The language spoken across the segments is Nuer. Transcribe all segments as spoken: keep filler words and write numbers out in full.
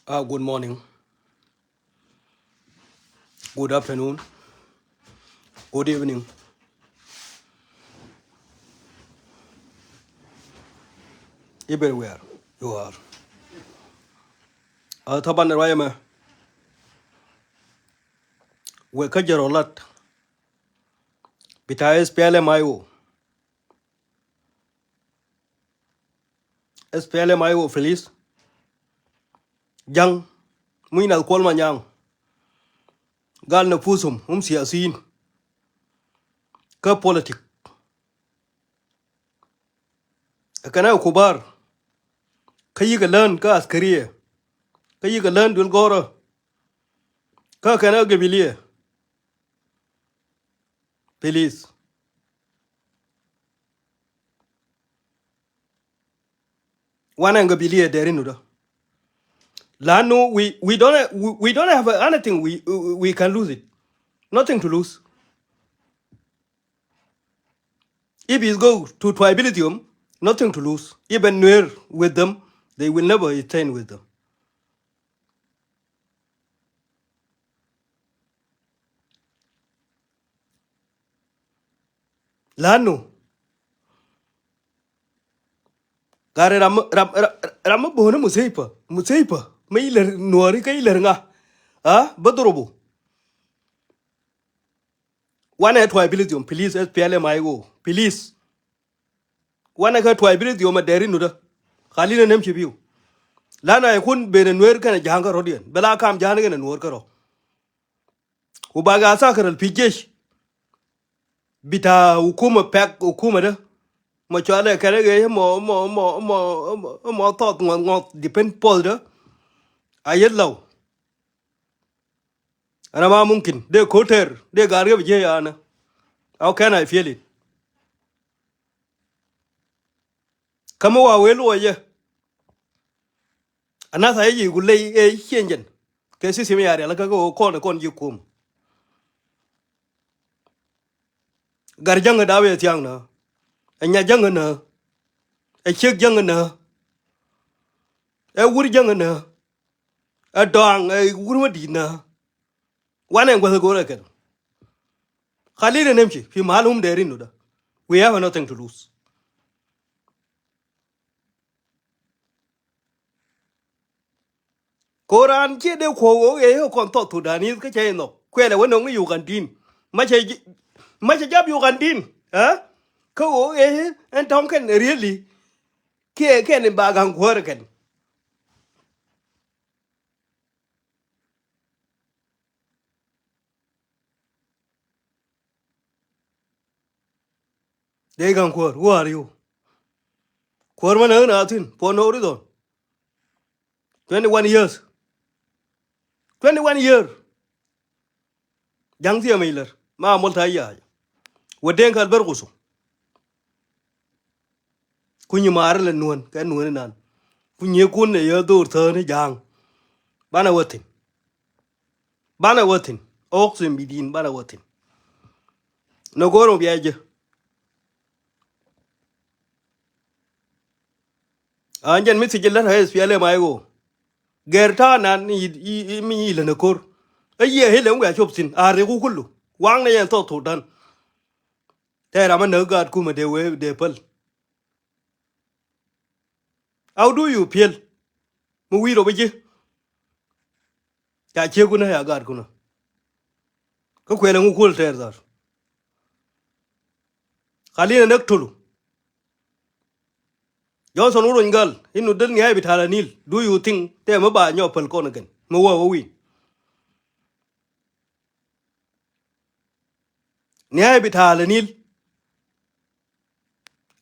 Ah, good morning. Good afternoon. Good evening. Everywhere you are. Ah, taban ruac ɛmɛ. Wek kä jɛ rɔ lat. Bita S P L M I O. S P L M I O, please. Ja̱ŋ, muc nath Kuɔl Manyaŋ. Gal nafusum, hum siyasiyin. Kä politik. Kɛnɛ kubar. Kä yikɛ län kä askariya. Kä yikɛ län duel gɔrä. Kä kɛnɛ gabiliya. Please. Wanɛ gabiliya deri nudä. Lanu we, we don't ha-, we, we don't have anything we, we, we can lose it. Nothing to lose. If it go to tribalism, nothing to lose. Even Nuer with them, they will never stand with them. Lanu. Gari ram, ram, ram, ram ma bo̱o̱ni musaipa, musaipa. Ma ilär nuɔri kä ilär ŋa. Ha? Badrubu. Wanɛ tribalism, please, S P L M I O, please. Wanɛ kä tribalism a deri nudä. Khalina nimshi biu. Lanu a ikun benɛ Nuer kɛnɛ Ja̱a̱ŋ kärɔ̱diɛn. Bɛ la kam Ja̱a̱ŋ kɛnɛ Nuer kärɔ̱. Ku ba ga sakar al fi jesh. Bita hukuma pɛk hukuma dä. Mɔ cualɛ kɛnɛ gɛ mɔ, mɔ, mɔ, mɔ, mɔ, mɔ thɔth ŋɔth, ŋɔth depend pɔth dä. A yet law. Ana ma mumkin. Dee koter. Dee gar gɛ bi jɛ ya ana. How can I feel it? Kä mi wa wee luɔcɛ. Anath a i̱ yi ku ley ëë cieŋ jɛn. Kɛ system ya rial kä kɛ ɣöö kɔn kɔn ji̱ kum. Gar jäŋä daw yɛ thia̱a̱ŋ nä. Ɛ nya jäŋä nä. Ɛ ciek jäŋä nä. Ɛ wur jäŋä nä. Ɛ dɔaŋ ɛ wur mä di̱i̱t nä. Wanɛ guäth ɛ go̱o̱rɛ kɛn. Khalina nimshi fi mahal hum derin nudä. We have nothing to lose. Koran ciɛ dee kuɔk ɣöö ëë kɔn thɔk Thudanith kä cä inɔ. Kuɛlɛ wä nöŋ ni Ugandin. Macɛ j-, macɛ jap Ugandin. Ɛ? Kä ɣöö ëë ɛn tɔ̱ŋ kɛn really. Kiɛ kɛn in ba gaŋ kuäär kɛn. Dee gaŋ kuäär, who are you? Kuäär mänä ɣän a thi̱n, for no reason. Twenty one years. Twenty one year. Ja̱ŋ thiɛ mec lär. Ma mol ta̱a̱ ya̱a̱c. Wä deŋ kal ber kusu. Kuny ma̱a̱r lɛ nuɔ̱n, kɛ nuɔ̱n inan. Kuny yekun ɛ yɛ dhor thäär ni ja̱a̱ŋ. Banɛ wä thi̱n. Banɛ wä thi̱n. Ɣɔ̱k thi̱n bi di̱i̱n banɛ wä thi̱n. Nɛ go̱o̱r mɔ bia jɛ. An jɛn mi thiec lät ɛ S P L M I O. Gɛr ta̱a̱ nan i̱, i̱, i̱, mi i̱ lät nɛ ko̱r. Ɛ yiëë hilɛ mi wiaa cop thi̱n. A riku kulu. Waŋnɛ yɛn thok thok dan. Tɛɛr amä näk gaat kumɛ dee wee dee päl. How do you feel? Mi wi̱i̱ rɔ bi ji̱. Ca ciek kunä ya gaat kunä. Kä kuɛl ɛŋu kuäl tɛɛr dhar. Khalina näk tulu. Johnson wä rony gal inu del nia̱a̱ bi ta̱a̱l anil. Do you think tɛɛ mi ba nyɔk päl kɔn kɛn mi wä wä wi̱i̱? Nia̱a̱ bi ta̱a̱ Alanil.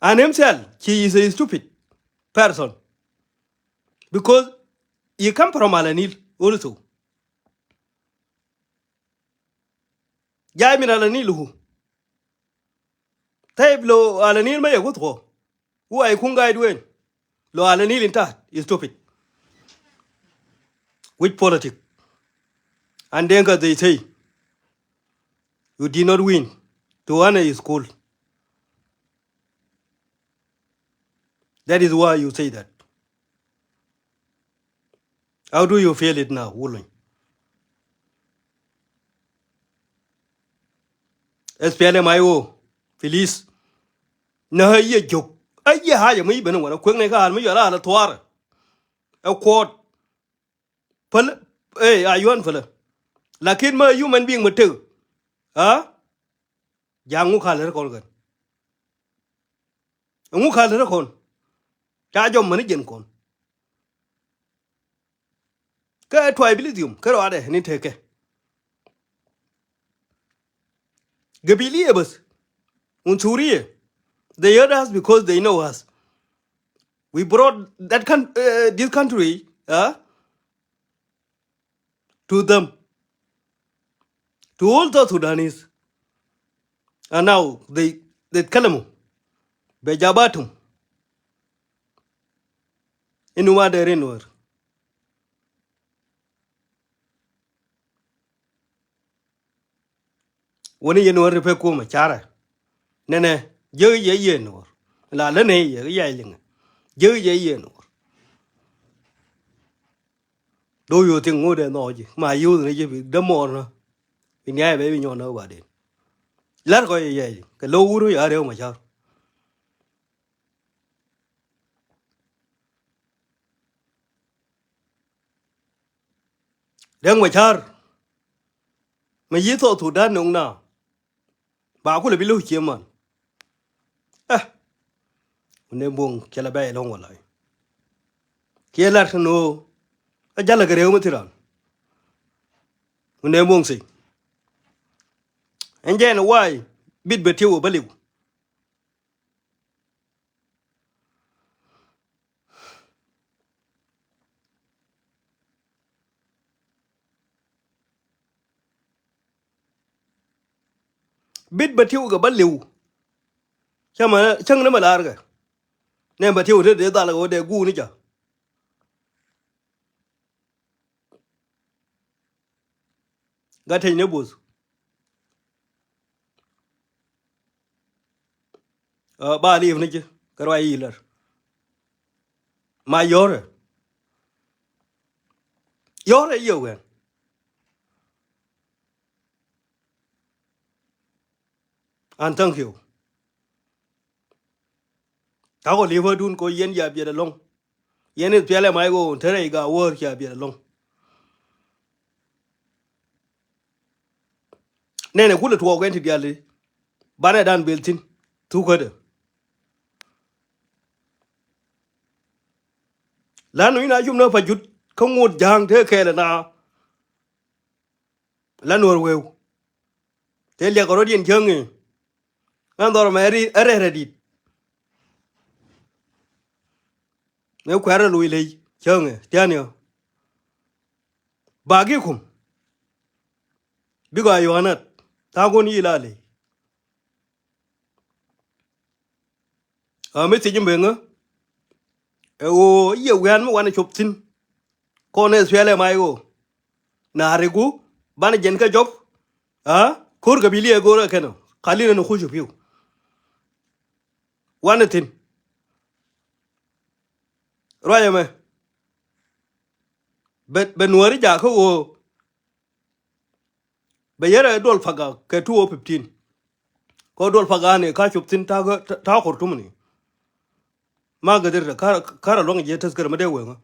And himself, he is a stupid person. Because he come from Alanil also. Jai min Alanil hu. Tayib lo Alanil ma yagut ko. Who are you kun guide wen? Lo Alanil intact, stupid. Which politic? And then they say, you did not win to honor your school. That is why you say that. How do you feel it now, Wulony? S P L M I O, please. Nä ɛ yɛ jok. Ɛ yɛ haja mi ben wanɛ kuek ni ka hal mi yɔla hal thuarɛ. Ɛ kuɔt. Päl, ɛ, a yuan pälä. Lakin ma human being mi tek. Ha? Jaŋ ŋu kal rɛ kɔn kɛn. Ŋu kal rɛ kɔn. Ca jɔm mani jɛn kɔn. Kɛ tribalism kɛ rɔadɛ ni tekɛ. Gabilia bas. Unsuriya. They hate us because they know us. We brought that coun- uh, this country, uh, to them, to all the Sudanese. And now they, they tkallamu bi jabatum inu ma dairin Nuer. Wani yɛ Nuer ri pek kumɛ carɛ. Nɛnɛ, jek yɛ yɛ Nuer. La lä nɛ yɛ, yɛ liŋɛ. Jek yɛ yɛ Nuer. Do you think ŋot ɛ nhɔk ji̱? Ma youth ni ji̱ bi dämɔɔr nä. Bi nia̱a̱c bɛ bi nyɔn nä ba den. Lar kɔ yɛ yɛ ji̱. Kɛ lo̱w wur mi ya rɛw ma car. Riɛk Macar. Mi yi South Sudan no̱ŋ na. Ba kulɛ bi lo̱k cie man. Eh. Wundɛ buɔ̱ŋ cɛ lɛ bɛy ɛlɔ̱ŋ wala. Kiɛ lar ti no̱o̱. A jalɛ kɛ rɛw mi thiran. Wundɛ buɔ̱ŋ thi̱n. Ɛn jɛn wa̱a̱ bit bɛ tiw ɛ bä liw. Bit bɛ tiw kɛ bä liw. Cäŋ ni mɛ la̱r kɛ. Nɛ bɛ tiw te dee dhal kɛ wä dee guuni ca. Gat tec ni buth. Ɛ, ba liip ni ci kɛ ruac i̱ lär. Ma yɔrɛ. Yɔrɛ i̱ yɛ wɛn. And thank you. Ta̱kɔ li̱pä dun kɔ yɛn ya biɛt ɛlɔ̱ŋ. Yɛn i̱ piɛlɛ mac ɣöö te rɛy ga wäär cia biɛt ɛlɔ̱ŋ. Nɛnɛ kulɛ tuɔɔk ɛn ti diali. Banɛ dan bel thi̱n. Thukädɛ. Lanu in a cum nä pa jut kä ŋot ja̱a̱ŋ te kɛɛlɛ na. La Nuɔr weu. Te liak rot yen cäŋ i̱. Ŋän dhɔr mɛ ri ɛ rɛr ɛ dit. Mëë kuɛ̈r ɛ luc lec cäŋ i̱ tiani ɔ. Ba gi kum. Bikɔ a yuanät tha̱a̱ŋ kun yi la lec. A mi thiec in beŋä. Ɛ ɣöö i̱ yɛ wian mi wanɛ cop thi̱n. Kɔn ɛ S P L M I O. Na riku banɛ jɛn kä jɔp. A ko̱r kɛ bi liɛ go̱r ɛ kɛn ɔ kali nɛ ni kucu pi̱w. Wanɛ thi̱n. Ruacɛ mɛ. Bɛ, bɛ Nuääri jakä ɣöö. Bɛ yɛrɛ duɔl pagak kɛ two oh fifteen. Kɛ duɔl pagak ni ka cop thi̱n ta̱a̱, ta̱a̱ Khartoum ni. Ma gädhir kä, kä rɔ luäŋ jiɛ tazkira mi dee weŋä.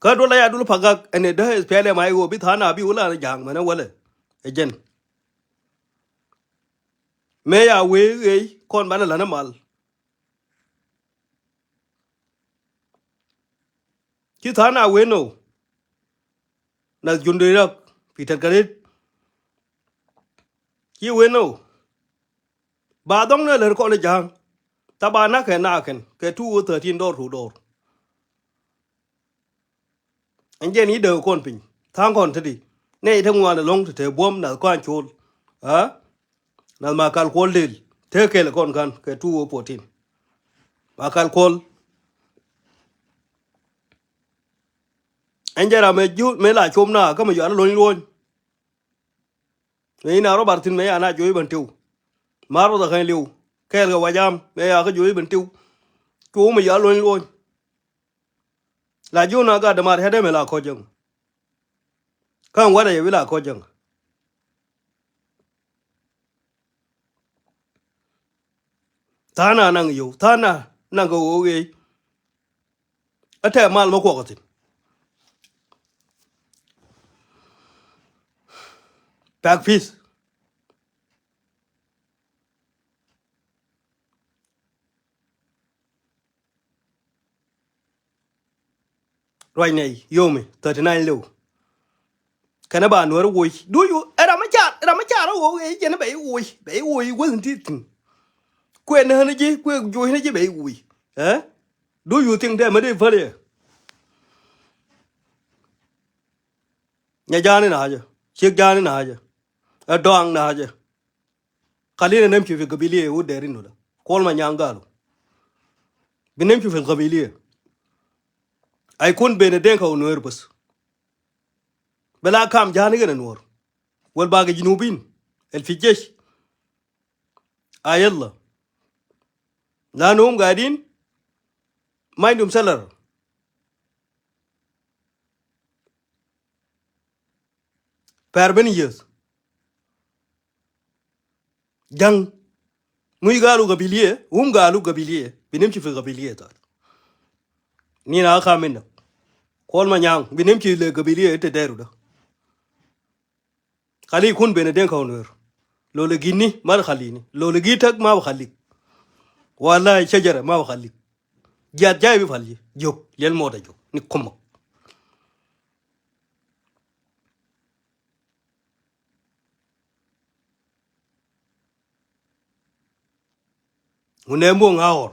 Kä duɔl a ya duɔl pagak ɛn ɛ dee S P L M I O bi tha̱a̱ŋ na bi wula ni ja̱a̱ŋ mɛnɛ wälɛ. Ɛ jɛn. Mëë ya wee ɣeey kɔn banɛ la̱t ni mal. Ci tha̱a̱ŋ na wen ɔ. Nath jundɛ rak pi tɛt kɛ ret. Ci wen ɔ. Ba dhɔŋ ni lär kɔn i̱ ja̱a̱ŋ. Tha ba nak kɛ nak kɛn kɛ two oh thirteen dɔɔr two dɔɔr. Ɛn jɛn i̱ däk kɔn piny tha̱a̱ŋ kɔn te di nɛy te ŋuan ɛlɔ̱ŋ te te buɔ̱m nath kɔn col. A nath ma kal kuɔl del te kɛl kɔn ka̱n kɛ two oh fourteen. Ma kal kuɔl. Ɛn jɛn ram mëë jut mëë la com na kä mi yual luɔ̱ny luɔ̱ny. Mëë in a rɔ bar thi̱n mëë ya na jo̱o̱c ben tiw. Mar rɔ dhɛ kɛn li̱w kɛɛl kɛ wacam mëë ya kä jo̱o̱c ben tiw. Cu mi ya luɔny luɔny. La ji̱ wun a gat dämaar cä dee mi la kɔc jäŋ. Kä ɛn wa̱rɛ yɛ wi̱i̱ la kɔc jäŋ. Tha̱a̱ŋ na naŋ yio̱w, tha̱a̱ŋ na naŋ kɛ ɣöö ɣeec. Ɛ tɛɛ mal mä kuɔk ɛ thi̱n. Pack peace. Ruac nɛy yomi thirty nine lew. Kɛnɛ ba nuɔr woc. Do you, ɛ ram mi car, ɛ ram mi car ɛ woc, ɛ jɛn bɛ iwoc, bɛ iwoc weth in ti thi̱n. Kuɛ nään ji̱, kuɛ joc ni ji̱ bɛ iwoc. Ɛ? Do you think dee mɛ dee päl yɛ? Nyɛ ja̱a̱ni na jɛ, ciek ja̱a̱ni na jɛ. Ɛ dɔaŋ na jɛ. Khalina nimshi fi gabiliya wut deri nula. Kuol ma nyaŋ galu. Bi nimshi fi gabiliya. Ay kun bene Denka u Nuer bas. Bela kam jani gana Nuer. Wal bagi junubin. El fi jesh. Ayalla. Lanu hum gadin. Ma indum salar. Pɛr ben yieth. Ja̱ŋ. Muc galu gabiliye, wum galu gabiliye, bi nimshi fi gabiliye tat. Ni na kam inda. Kuol ma nyaŋ, bi nimshi le gabiliye te deru da. Khali kun bene Denka u Nuer. Lo le gini, ma khalini. Lo le gitak, ma khalik. Wallahi shajara, ma khalik. Jat jay bi fal ji. Jok, liel mota jok. Ni kumak. Ŋun ɛ muɔ̱ŋ a ɣɔr.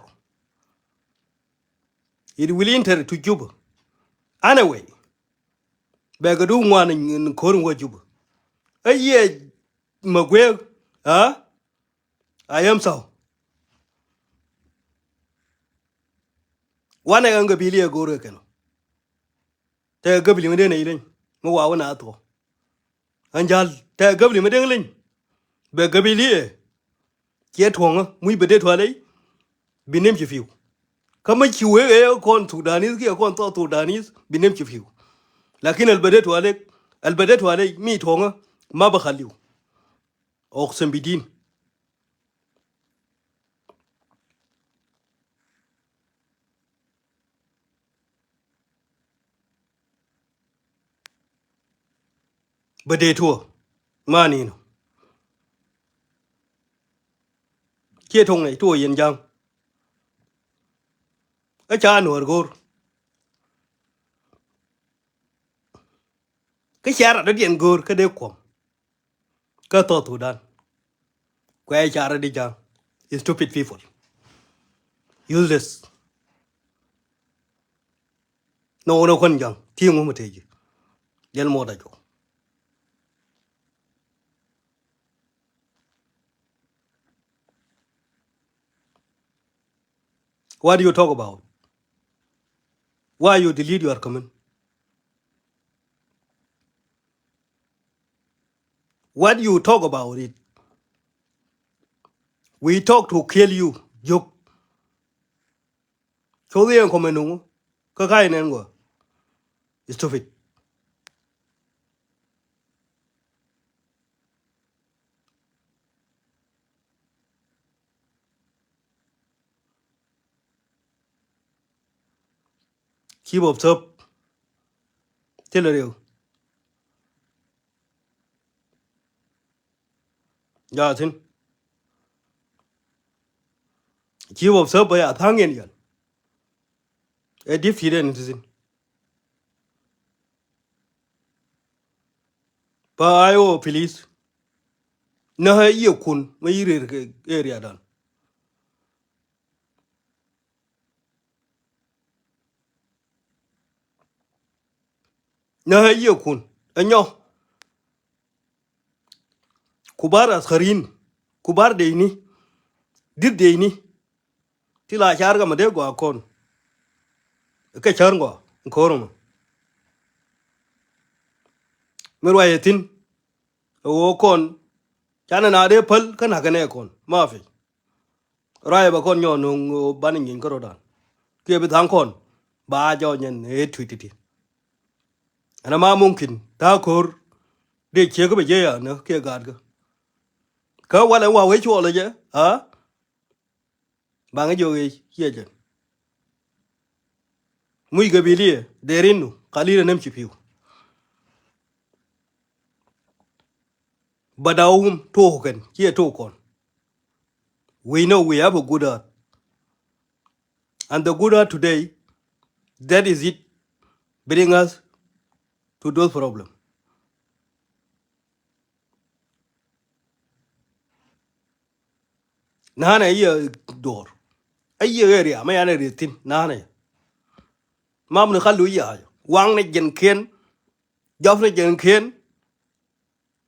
It will enter to Juba. Anyway. Bɛ kɛ du ŋuan in ko̱r in wä Juba. Ɛ yiɛ ma gueek. Ha? I am so. Wanɛ ɣän gabilia go̱o̱r kɛ kɛn. Tɛ gabili mi den a ileny mi wa wä na thuɔ. An jal tɛ gabili mi den ileny. Bɛ gabilia. Ciɛ tuɔŋä muc bɛ det tualɛ. Bi nimshi fiu. Kä mi ci wee ɛ kɔn Sudanese kiɛ kɔn thɔ Sudanese bi nimshi fiu. Lakin al bɛ det tualɛ, al bɛ det tualɛ mi tuɔŋä ma bɛ khaliu. Ɔk sembidin. Bä dee tuɔ. Mani nɔ. Ciɛ tuɔŋ nɛ tuɔ yɛn ja̱ŋ. Kä ca nuɔr go̱o̱r. Kä cia rat dɔ̱diɛn go̱o̱r kä dee kuɔm. Kä thɔɔth Sudan. Kuɛ car di ja̱ŋ. Stupid people. Useless. Nɔ wä nɔ kɔn ja̱ŋ. Ti ŋu mi te ji̱. Jɛl mɔt a jɔ. What do you talk about? Why you delete your comment? What you talk about it? We talk to kill you, jok. So the comment nungu, kakai nengo. Stupid. Keep observe. Thilɛ riw. Ja thin. Keep observe bä ya thaŋ yɛn yɛn. Ɛ dip ti den ti thin. Pa I O please. Nä hɛ yiëë kun mä yi rëër kɛ area dan. Nä hɛ yiëë kun ɛ nyɔ. Kubar askarin, kubar deyni, dit deyni. Ti la car kɛ mɛ dee gɔaa kɔn. Kɛ cär gɔaa in ko̱r mɛ. Mi ruac ɛ thi̱n. Ɛ ɣöö kɔn canɛ na dee päl kä na̱k kɛnɛ kɔn ma fi. Ruac ɛ bɛ kɔn nyɔɔn no̱o̱ŋ ɣöö banɛ nyieeny kä rɔ̱dan. kiɛ bi tha̱a̱ŋ kɔn ba jɔɔc nyɛn ëë tui̱t ti̱ti̱. Ɛn ama mumkin ta̱a̱ ko̱r dee ciek kä bɛ jiɛ ya nä kiɛ gaatkä. Kä walɛ wa wec cuɔlä jɛ a baŋ jiök ëë ciɛ jɛn. Muc gabiliyɛ dee rin nu kali rɛ nem ci pi̱w. But our whom tok kɛn ciɛ tok kɔn. We know we have a good heart. And the good heart today, that is it bring us to those problems. Na̱a̱nɛ i̱ duɔ̱ɔ̱r a yiëë area ma yan area thi̱n na̱a̱nɛ. Mam ni khalu i̱ ya̱a̱ waŋnɛ jɛn kiɛn. Jɔpnɛ jɛn kiɛn.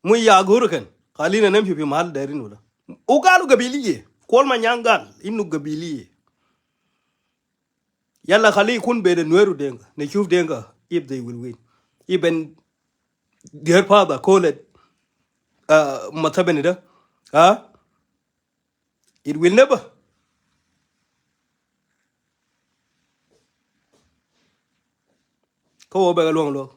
Muc ya go̱o̱r kɛn khalinɛ nem ci pi mal dɛɛr in wula. U gal u gabiliyɛ kuɔl ma nyaŋ gal in u gabiliyɛ. Yala khali kun bede nueru denga ne shuf denga if they will win. Even their father call it uh, matabeni da. Huh? It will never. Kä wä bɛ kɛ luɔ̱ŋ luɔ̱k.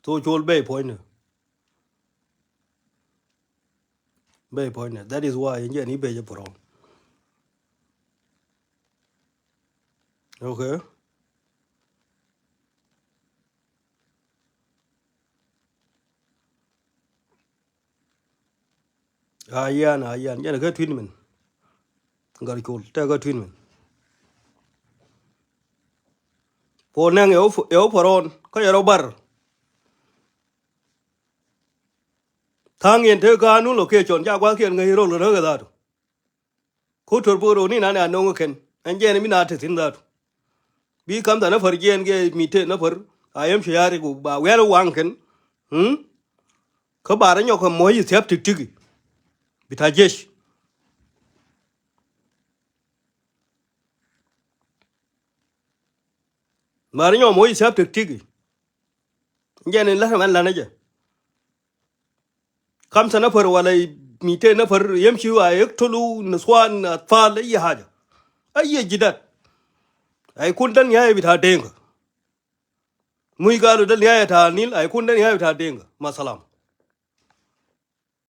Thok col bɛy puɔ̱nydɛ. Bɛy puɔ̱nydɛ. That is why in jɛn i̱ bɛy jɛ put on. Okay. A yian a yian jɛn kä twin min. Gat col tɛ kä twin min. Puɔl nɛŋ ɛ wä put on kä yɛ rɔ bar. Tha̱a̱ŋ yɛn te kä anun location ca gua̱thkiɛn ŋäc rol kɛ räk ɛ dhatu. Ko tör bok roni nan a no̱ŋ kɛn ɛn jɛn mi na te thi̱n dhatu. Bi kam than a pär jɛn kɛ mi te na pär a yɛm ci ya̱ri ku ba wian waŋ kɛn. Kä ba rɛ nyɔk kɛ mo̱o̱c thiap tik tik. Bi ta jec. Mari nyɔ moc isap tik tik. Jɛn in la̱t mɛn la̱t ni jɛ. Kamsa nafar wala miten nafar yemshi wa yaktulu niswan atfal ay haja. Ay jidat. Ay kun dan ya bita denga. Muj galu dan ya ta nil ay kun dan ya bita denga. Ma salam.